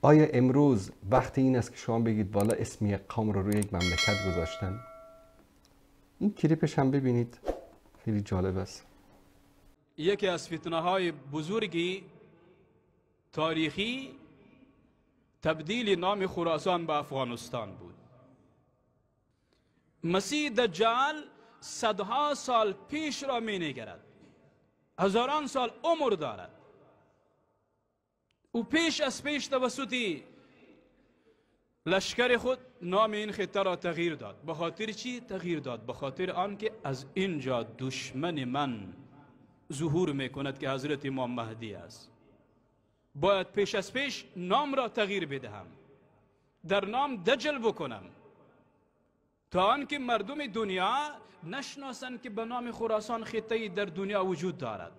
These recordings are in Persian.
آیا امروز وقت این است که شما بگید والا اسم یک قوم رو روی یک مملکت گذاشتن؟ این کلیپش هم ببینید، خیلی جالب است. یکی از فتنه های بزرگی تاریخی تبدیل نام خراسان به افغانستان بود. مسیح دجال صدها سال پیش را می نگرد، هزاران سال عمر دارد. او پیش از پیش توسط لشکر خود نام این خطه را تغییر داد. به خاطر چی تغییر داد؟ به خاطر آنکه از اینجا دشمن من ظهور میکند که حضرت امام مهدی است. باید پیش از پیش نام را تغییر بدهم، در نام دجل بکنم تا آنکه مردم دنیا نشناسند که به نام خراسان خطه‌ای در دنیا وجود دارد.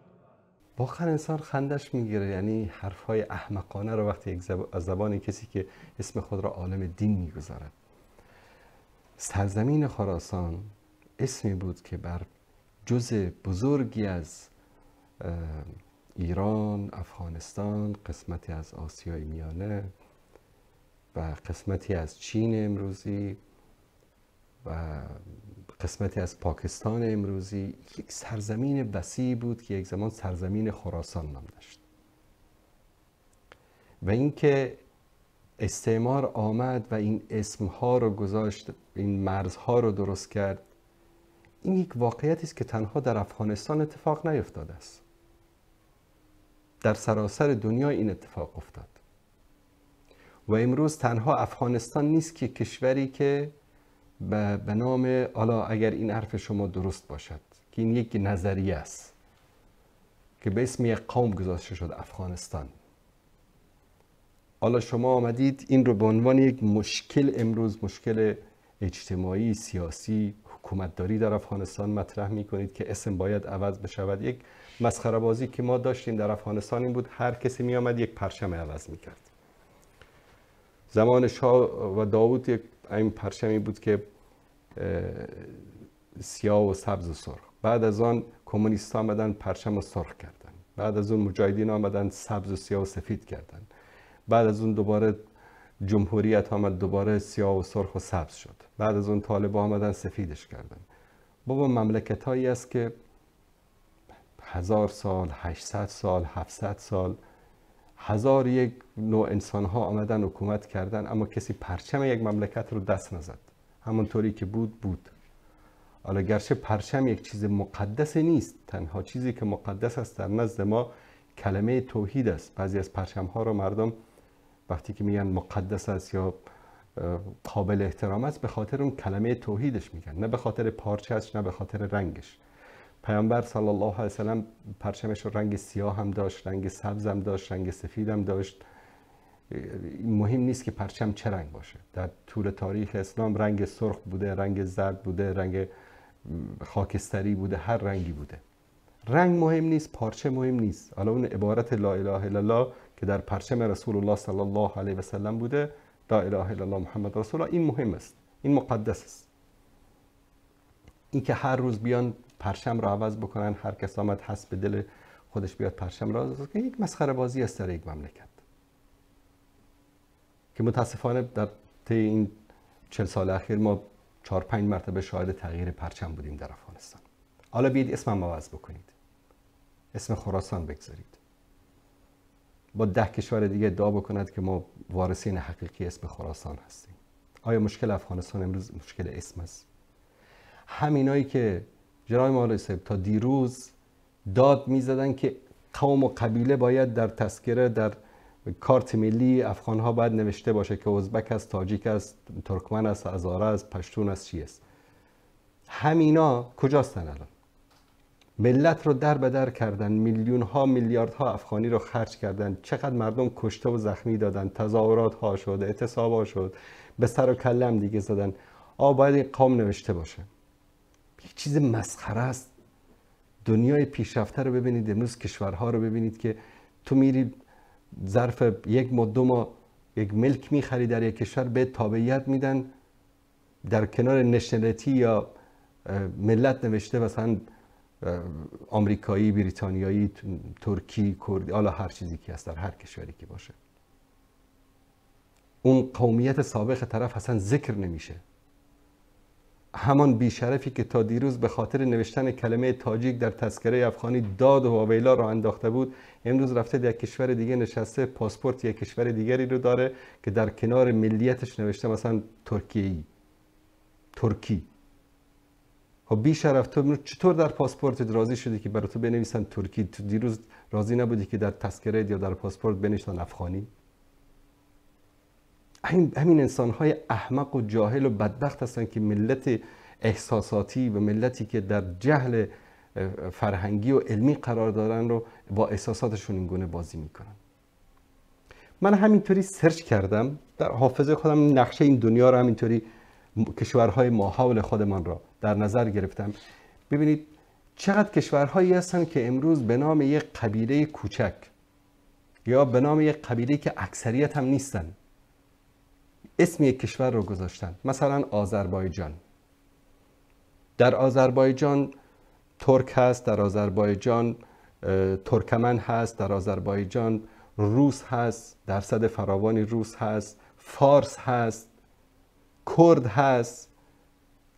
واقعا انسان خندش میگیره، یعنی حرفهای احمقانه رو وقتی از زبان کسی که اسم خود را عالم دین میگذارد. سرزمین خراسان اسمی بود که بر جزء بزرگی از ایران، افغانستان، قسمتی از آسیای میانه و قسمتی از چین امروزی و قسمتی از پاکستان امروزی، یک سرزمین وسیع بود که یک زمان سرزمین خراسان نام داشت. و اینکه استعمار آمد و این اسمها رو گذاشت، این مرزها رو درست کرد، این یک واقعیتی است که تنها در افغانستان اتفاق نیفتاده است. در سراسر دنیا این اتفاق افتاد. و امروز تنها افغانستان نیست که کشوری که به نام، حالا اگر این حرف شما درست باشد که این یک نظریه است که به اسم یک قوم گذاشته شد افغانستان، حالا شما آمدید این رو به عنوان یک مشکل امروز، مشکل اجتماعی، سیاسی، حکومتداری در افغانستان مطرح میکنید که اسم باید عوض بشود. یک مسخره بازی که ما داشتیم در افغانستان این بود، هر کسی می آمد یک پرچم عوض میکرد. زمان شاه و داوود یک این پرچمی بود که سیاه و سبز و سرخ. بعد از آن کمونیست آمدن پرچم و سرخ کردن. بعد از اون مجاهدین آمدن سبز و سیاه و سفید کردن. بعد از اون دوباره جمهوریت آمد، دوباره سیاه و سرخ و سبز شد. بعد از اون طالب آمدن سفیدش کردن. بابا مملکت هایی است که 1000 سال، 800 سال، 700 سال، 1001 نوع انسان ها آمدن حکومت کردن، اما کسی پرچم یک مملکت رو دست نزد. همونطوری که بود بود. حالا گرچه پرچم یک چیز مقدس نیست، تنها چیزی که مقدس است در نزد ما کلمه توحید است. بعضی از پرچم ها رو مردم وقتی که میگن مقدس است یا قابل احترام است، به خاطر اون کلمه توحیدش میگن، نه به خاطر پارچه‌اش، نه به خاطر رنگش. پیامبر صلی الله علیه و سلم پرچمش رنگ سیاه هم داشت، رنگ سبز هم داشت، رنگ سفید هم داشت. مهم نیست که پرچم چه رنگ باشه. در طول تاریخ اسلام رنگ سرخ بوده، رنگ زرد بوده، رنگ خاکستری بوده، هر رنگی بوده. رنگ مهم نیست، پارچه مهم نیست. حالا اون عبارت لا اله الا الله که در پرچم رسول الله صلی الله علیه و سلم بوده، لا اله الا الله محمد رسول الله، این مهم است، این مقدس است. این که هر روز بیان پرچم را عوض بکنن، هر کس آمد حسب دل خودش بیاد پرچم را عوض کنه، یک مسخره بازی است در یک مملکت که متاسفانه در طی این 40 سال اخیر ما 4-5 مرتبه شاهد تغییر پرچم بودیم در افغانستان. حالا بیاید اسمم عوض بکنید، اسم خراسان بگذارید، با 10 کشور دیگه ادعا بکند که ما وارثین حقیقی اسم خراسان هستیم. آیا مشکل افغانستان امروز مشکل اسم است؟ همینایی که جناب مولوی صاحب تا دیروز داد میزدن که قوم و قبیله باید در تذکره، در کارت ملی افغانها باید نوشته باشه که ازبک است، تاجیک است، ترکمن است، هزاره است، پشتون است، چی است. همینا کجاستن الان؟ ملت رو در به در کردن، میلیون ها میلیاردها افغانی رو خرج کردن، چقدر مردم کشته و زخمی دادن، تظاهرات ها شد، اعتصاب ها شد، به سر و کلم دیگه زدن. باید این قوم نوشته باشه. یک چیز مسخره است. دنیای پیشرفته رو ببینید امروز، کشورها رو ببینید که تو میری ظرف یک ماه 2 ماه یک ملک میخری در یک کشور، به تابعیت میدن، در کنار نشنالیتی یا ملت نوشته مثلا آمریکایی، بریتانیایی، ترکی، کردی، حالا هر چیزی که هست در هر کشوری که باشه. اون قومیت سابق طرف اصلا ذکر نمیشه. همان بیشرفی که تا دیروز به خاطر نوشتن کلمه تاجیک در تذکره افغانی داد و واویلا را انداخته بود، امروز رفته در کشور دیگه نشسته، پاسپورت یک کشور دیگری رو داره که در کنار ملیتش نوشته مثلا ترکیه‌ای، ترکی. خب بیشرف، تو چطور در پاسپورتت راضی شدی که برای تو بنویسن ترکی؟ تو دیروز راضی نبودی که در تذکره یا در پاسپورت بنویسن افغانی؟ همین انسان‌های احمق و جاهل و بدبخت هستند که ملت احساساتی و ملتی که در جهل فرهنگی و علمی قرار دارن رو با احساساتشون این گونه بازی میکنن. من همینطوری سرچ کردم در حافظه خودم، نقشه این دنیا رو همینطوری کشورهای ماحول خودمان را در نظر گرفتم. ببینید چقدر کشورهایی هستن که امروز به نام یک قبیله کوچک یا به نام یک قبیله که اکثریت هم نیستن اسم یک کشور رو گذاشتن. مثلا آذربایجان. در آذربایجان ترک هست، در آذربایجان ترکمن هست، در آذربایجان روس هست، درصد فراوانی روس هست، فارس هست، کرد هست،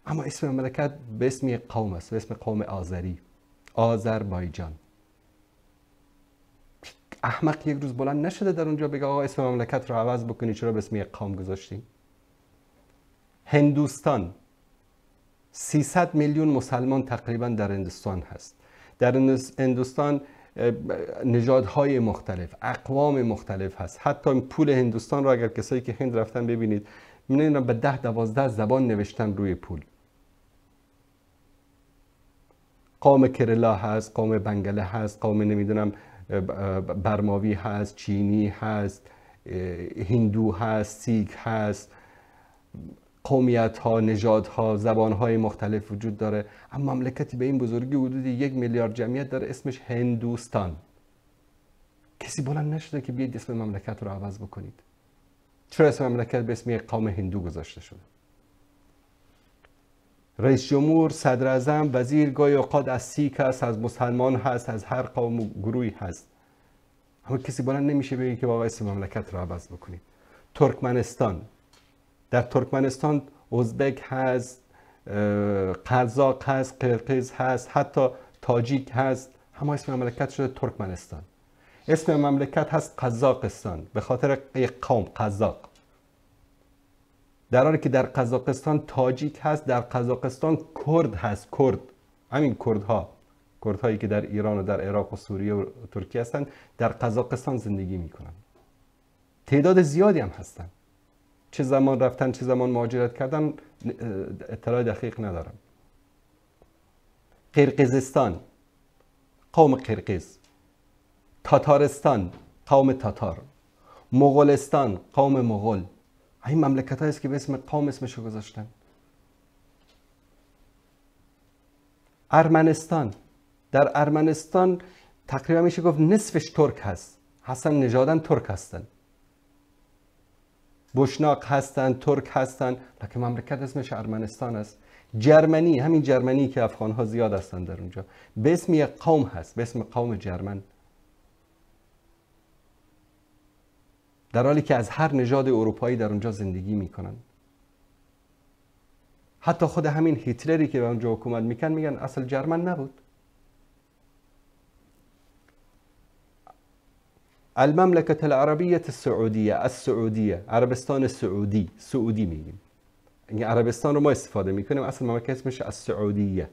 اما اسم مملکت به اسم یک قوم است، به اسم قوم آذری، آذربایجان. احمق یک روز بلند نشده در اونجا بگه آقا اسم مملکت رو عوض بکنی، چرا به اسم یک قوم گذاشتی؟ هندوستان 300 میلیون مسلمان تقریبا در هندوستان هست. در هندوستان نژادهای مختلف، اقوام مختلف هست. حتی پول هندوستان رو اگر کسایی که هند رفتن ببینید، می‌بینید به 10-12 زبان نوشتن روی پول. قوم کرلا هست، قوم بنگله هست، قوم نمیدونم برماوی هست، چینی هست، هندو هست، سیک هست، قومیت ها، نژاد ها، زبان های مختلف وجود داره. اما مملکتی به این بزرگی حدود 1 میلیارد جمعیت داره، اسمش هندوستان. کسی بلند نشده که بیاید اسم مملکت رو عوض بکنید. چرا اسم مملکت به اسم یک قوم هندو گذاشته شده؟ رئیس جمهور، صدر اعظم، وزیر گاهی اوقات از سیک هست، از مسلمان هست، از هر قوم و گروهی هست. اما کسی بلند نمیشه بگه که واقعا اسم مملکت رو عوض بکنید. ترکمنستان. در ترکمنستان ازبک هست، قزاق هست، قرقیز هست، حتی تاجیک هست. همه اسم مملکت شده ترکمنستان. اسم مملکت هست قزاقستان به خاطر یک قوم قزاق. در حالی که در قزاقستان تاجیک هست، در قزاقستان کرد هست، کرد، همین کردها، کردهایی که در ایران و در عراق و سوریه و ترکیه هستند، در قزاقستان زندگی میکنن. تعداد زیادی هم هستن. چه زمان رفتن، چه زمان مهاجرت کردن اطلاع دقیق ندارم. قرقیزستان، قوم قرقیز. تاتارستان، قوم تاتار. مغولستان، قوم مغول. این مملکت هایی است که به اسم قوم اسمشو گذاشتن. ارمنستان. در ارمنستان تقریبا میشه گفت نصفش ترک هست، هستن نژادن ترک هستن، بوشناق هستن، ترک هستن، لکن مملکت اسمش ارمنستان است. جرمنی، همین جرمنی که افغان ها زیاد هستن در اونجا، به اسم یک قوم هست، به اسم قوم جرمن. در حالی که از هر نژاد اروپایی در اونجا زندگی میکنن. حتی خود همین هیتلری که به اونجا حکومت میکن، میگن اصل جرمن نبود. المملکة العربیة السعودیه، السعودیه، عربستان سعودی، سعودی میگیم. یعنی عربستان رو ما استفاده میکنیم، اصل مملکت اسمش السعودیه.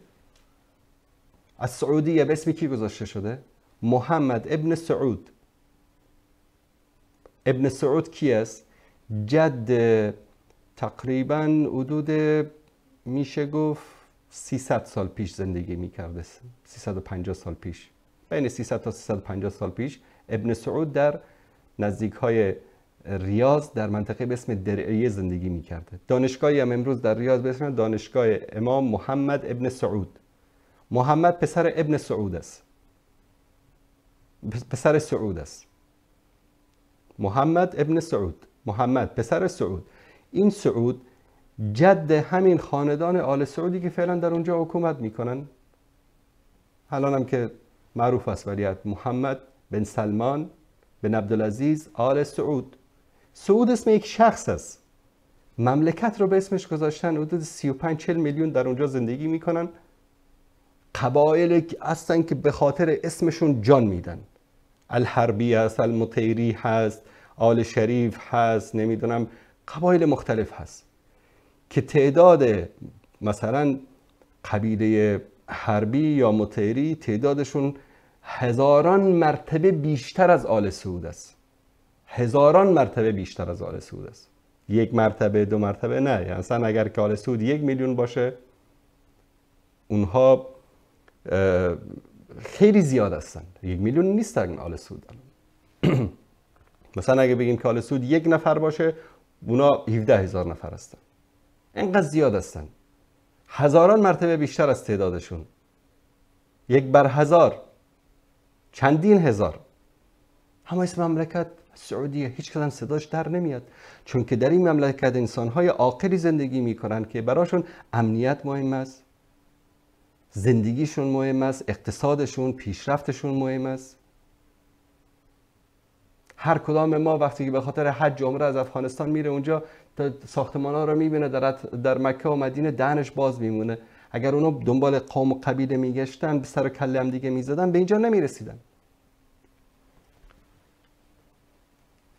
السعودیه به اسم کی گذاشته شده؟ محمد ابن سعود. ابن سعود کی است؟ جد تقریبا حدود میشه گفت 300 سال پیش زندگی میکرده، 350 سال پیش، بین 300 تا 350 سال پیش ابن سعود در نزدیک های ریاض در منطقه به اسم درعیه زندگی میکرده. دانشگاهی هم امروز در ریاض به اسم دانشگاه امام محمد ابن سعود. محمد پسر ابن سعود است، پسر سعود است. محمد ابن سعود، محمد پسر سعود. این سعود جد همین خاندان آل سعودی که فعلا در اونجا حکومت میکنن، الان هم که معروف است ولیعهد محمد بن سلمان بن عبدالعزیز آل سعود. سعود اسم یک شخص است، مملکت رو به اسمش گذاشتن. حدود 35-40 میلیون در اونجا زندگی میکنن. قبایل هستن که به خاطر اسمشون جان میدن. الحربی هست، المطیری هست، آل شریف هست، نمیدونم قبایل مختلف هست که تعداد مثلا قبیله حربی یا مطیری تعدادشون هزاران مرتبه بیشتر از آل سعود است. هزاران مرتبه بیشتر از آل سعود است. یک مرتبه، دو مرتبه نه. یعنی اصلا اگر که آل سعود 1 میلیون باشه، اونها خیلی زیاد هستن. 1 میلیون نیستن آل سعود. مثلا اگه بگیم که آل سعود 1 نفر باشه، اونا 17,000 نفر هستن. اینقدر زیاد هستن، هزاران مرتبه بیشتر از تعدادشون، 1 بر 1000، چندین هزار. اما اسم مملکت سعودیه، هیچ کدام صداش در نمیاد، چون که در این مملکت انسان‌های عاقلی زندگی میکنن که براشون امنیت مهم است، زندگیشون مهم است، اقتصادشون، پیشرفتشون مهم است. هر کدام ما وقتی که به خاطر حج عمره از افغانستان میره اونجا، ساختمان‌ها رو میبینه در مکه و مدینه، دهنش باز میمونه. اگر اونا دنبال قوم و قبیله میگشتن، به سر و کله هم دیگه میزدن، به اینجا نمیرسیدن.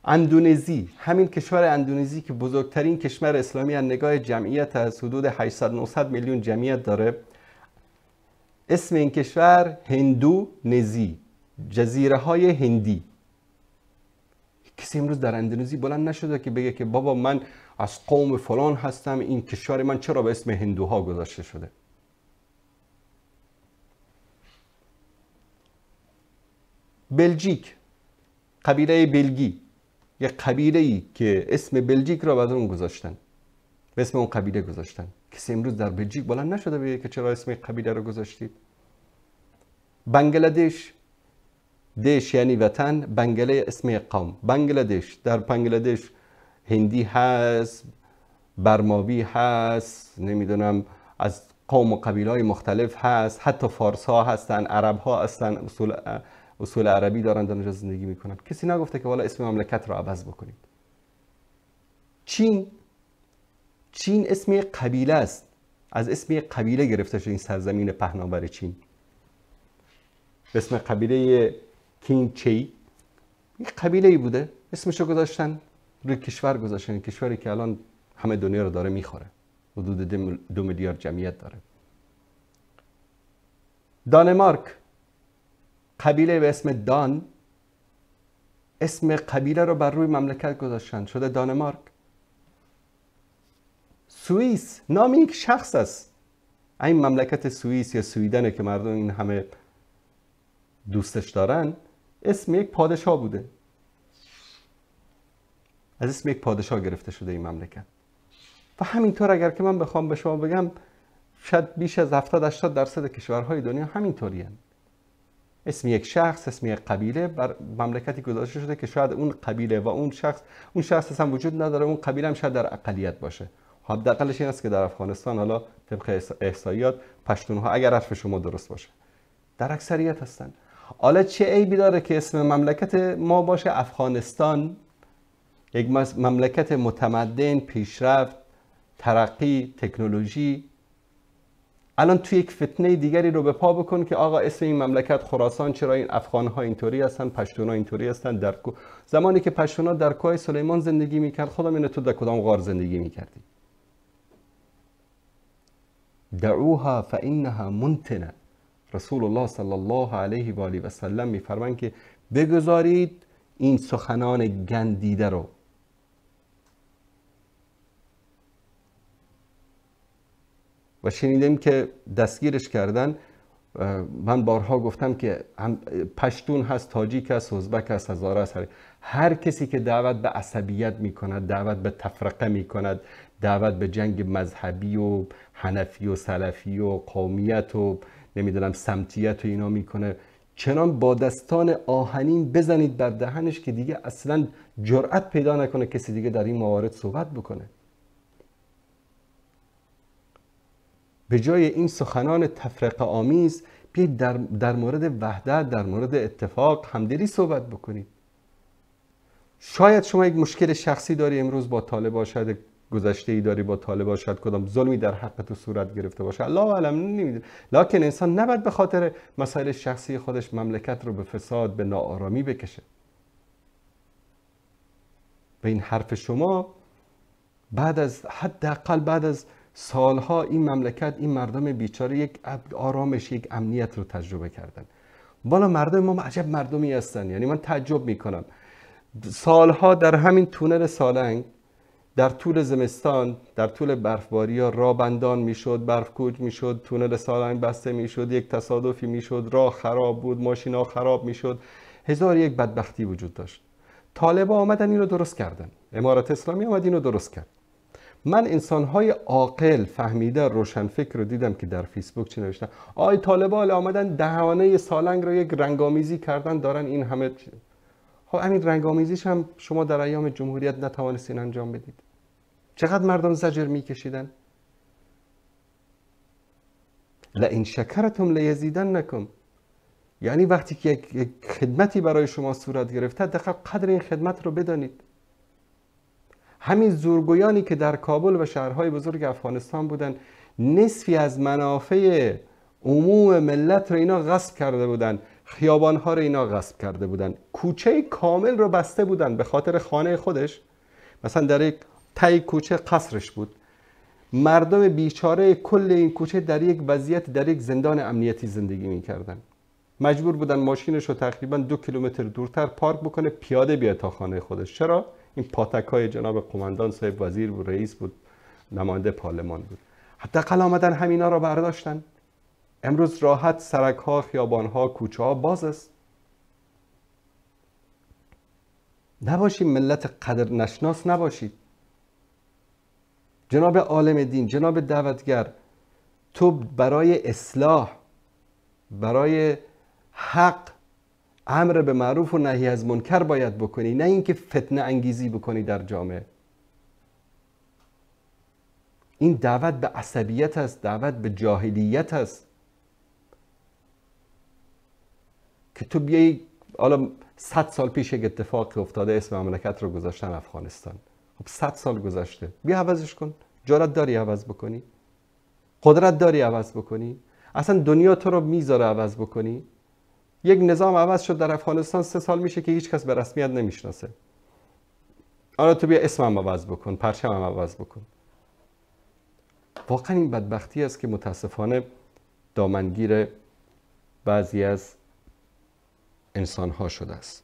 اندونزی، همین کشور اندونزی که بزرگترین کشور اسلامی از نگاه جمعیت از حدود 800-900 میلیون جمعیت داره، اسم این کشور هندونزی، جزیره های هندی. کسی امروز در اندونزی بلند نشده که بگه که بابا من از قوم فلان هستم، این کشور من چرا به اسم هندوها گذاشته شده؟ بلژیک، قبیله بلگی، یک قبیله ای که اسم بلژیک را بعد اون گذاشتن، به اسم اون قبیله گذاشتن. کسی امروز در بلژیک بلند نشده بگه که چرا اسم قبیله رو گذاشتید؟ بنگلادش، دیش یعنی وطن، بنگله اسم قوم. بنگلادش، در بنگلادش هندی هست، برماوی هست، نمیدونم از قوم و قبیله های مختلف هست، حتی فارس ها هستن، عرب ها هستن، اصول عربی دارن، در اونجا زندگی میکنن. کسی نگفته که والا اسم مملکت رو عوض بکنید. چین، چین اسم قبیله است، از اسم قبیله گرفته شده این سرزمین پهناور چین، به اسم قبیله کین چی، یک قبیله ای بوده، اسمشو گذاشتن روی کشور گذاشتن، کشوری که الان همه دنیا رو داره میخوره، حدود 2 میلیارد جمعیت داره. دانمارک، قبیله به اسم دان، اسم قبیله رو بر روی مملکت گذاشتن، شده دانمارک. سوئیس، نام یک شخص است. این مملکت سوئیس یا سویدنه که مردم این همه دوستش دارن، اسم یک پادشاه بوده، از اسم یک پادشاه گرفته شده این مملکت. و همینطور اگر که من بخوام به شما بگم، شاید بیش از 70-80% کشورهای دنیا همینطوری هستند. اسم یک شخص، اسم یک قبیله بر مملکتی گذاشته شده که شاید اون قبیله و اون شخص اصلا وجود نداره، اون قبیله هم شاید در اقلیت باشه. حداقلش این است که در افغانستان حالا طبق احصاییات پشتونها، اگر حرف شما درست باشه، در اکثریت هستن. حالا چه عیبی داره که اسم مملکت ما باشه افغانستان، یک مملکت متمدن، پیشرفت، ترقی، تکنولوژی. الان تو یک فتنه دیگری رو به پا بکن که آقا اسم این مملکت خراسان، چرا این افغان ها اینطوری هستن، پشتون ها اینطوری هستن. در زمانی که پشتون ها در کوه سلیمان زندگی میکرد، خدا اینه تو در کدام غار زندگی میکردی؟ دعوها فانها منتنه. رسول الله صلی الله علیه و آله و سلم میفرمایند که بگذارید این سخنان گندیده رو. و شنیدیم که دستگیرش کردن. من بارها گفتم که پشتون هست، تاجیک هست، ازبک هست، هزاره هست، هر کسی که دعوت به عصبیت میکند، دعوت به تفرقه میکند، دعوت به جنگ مذهبی و حنفی و سلفی و قومیت و نمیدونم سمتیت و اینا میکنه، چنان با دستان آهنین بزنید بر دهنش که دیگه اصلا جرأت پیدا نکنه کسی دیگه در این موارد صحبت بکنه. به جای این سخنان تفرقه آمیز، بیایید در مورد وحدت، در مورد اتفاق، همدلی صحبت بکنید. شاید شما یک مشکل شخصی داری امروز با طالبان، شاید گذشته ای داری با طالبان، شاید کدام ظلمی در حق تو صورت گرفته باشه، الله اعلم، نمیدونم. لکن انسان نباید به خاطر مسائل شخصی خودش مملکت رو به فساد، به ناآرامی بکشه. و این حرف شما بعد از حداقل بعد از سالها این مملکت، این مردم بیچاره یک آرامش، یک امنیت رو تجربه کردن. والا مردم ما عجب مردمی هستن، یعنی من تعجب میکنم. سالها در همین تونل سالنگ در طول زمستان، در طول برفباری ها راه بندان میشد، برفکوج میشد، تونل سالنگ بسته میشد، یک تصادفی میشد، راه خراب بود، ماشینا خراب میشد، هزار یک بدبختی وجود داشت. طالبا آمدن اینو درست کردن، امارت اسلامی آمد اینو درست کرد. من انسانهای عاقل، فهمیده، روشنفکر رو دیدم که در فیسبوک چی نوشتن: آی طالبا آمدن دهانه سالنگ رو یک رنگامیزی کردن، دارن این همه. خب همین رنگامیزیش هم شما در ایام جمهوریت نتوانستین انجام بدید. چقدر مردم زجر میکشیدن. لئن شکرتم لیزیدنکم، یعنی وقتی که یک خدمتی برای شما صورت گرفته، دقیق قدر این خدمت رو بدانید. همین زورگویانی که در کابل و شهرهای بزرگ افغانستان بودن، نصفی از منافع عموم ملت رو اینا غصب کرده بودن، خیابانها رو اینا غصب کرده بودن، کوچه کامل رو بسته بودن به خاطر خانه خودش. مثلا در یک تای کوچه قصرش بود، مردم بیچاره کل این کوچه در یک وضعیت، در یک زندان امنیتی زندگی میکردن. مجبور بودن ماشینش رو تقریبا 2 کیلومتر دورتر پارک بکنه، پیاده بیاد تا خانه خودش. چرا؟ این پاتک های جناب قماندان صاحب وزیر بود، رئیس بود، نماینده پارلمان بود. حداقل آمدن همینا رو برداشتن. امروز راحت سرک ها، خیابان ها، کوچه ها باز است. نباشید ملت قدر نشناس، نباشید. جناب عالم دین، جناب دعوتگر، تو برای اصلاح، برای حق، امر به معروف و نهی از منکر باید بکنی، نه اینکه فتنه انگیزی بکنی در جامعه. این دعوت به عصبیت است، دعوت به جاهلیت است که تو بیایی. حالا 100 سال پیش یک اتفاقی افتاده، اسم مملکت رو گذاشتن افغانستان. خب 100 سال گذشته، بیا عوضش کن. جرأت داری عوض بکنی؟ قدرت داری عوض بکنی؟ اصلا دنیا تو رو میذاره عوض بکنی؟ یک نظام عوض شد در افغانستان، 3 سال میشه که هیچ کس به رسمیت نمیشناسه. آره تو بیا اسمم عوض بکن، پرچمم عوض بکن. واقعا این بدبختی است که متاسفانه دامنگیر بعضی از انسانها شده است.